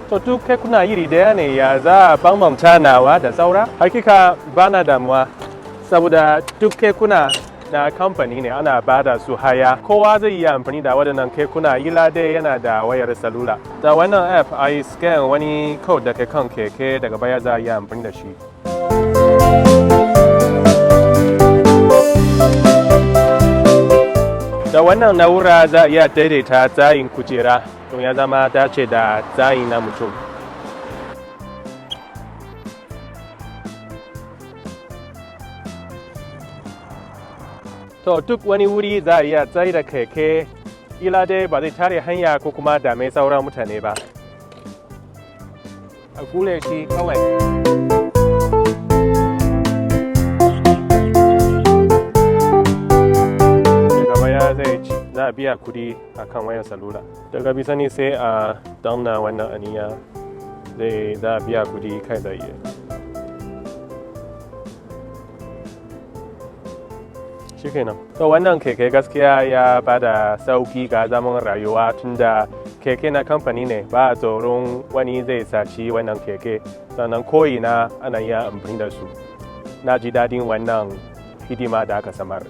To, duk kekuna iri daya ne, ya za a bambanta nawa da saura? Hakika bana damuwa, saboda duk kekuna na kamfani ne, ana ba da su haya. Kowa zai iya amfani da waɗannan kekuna, illa dai yana da wayar salula. Da wannan app, a yi scan wani code da ke kan keke, daga baya za a iya amfani da shi. Da wannan na'ura za a iya daidaita tsayin kujera don ya zama dace da tsayi na mutum. To, duk wani wuri za a iya tsaye da keke, illa dai ba zai tare hanya ko kuma dame sauran mutane ba. A kule shi kawai. Daga baya zai ci za a biya kudi a kan wayar salula. Daga bisani sai a danna wannan aniya, zai za a biya kudi kai tsaye. Shikenan. To, wannan keke gaskiya ya bada sauki ga zaman rayuwa, tunda keke na kamfani ne, ba a tsoron wani zai saci wannan keke, sannan ko'ina ana iya amfani da su. Na ji daɗin wannan hidima da aka samar.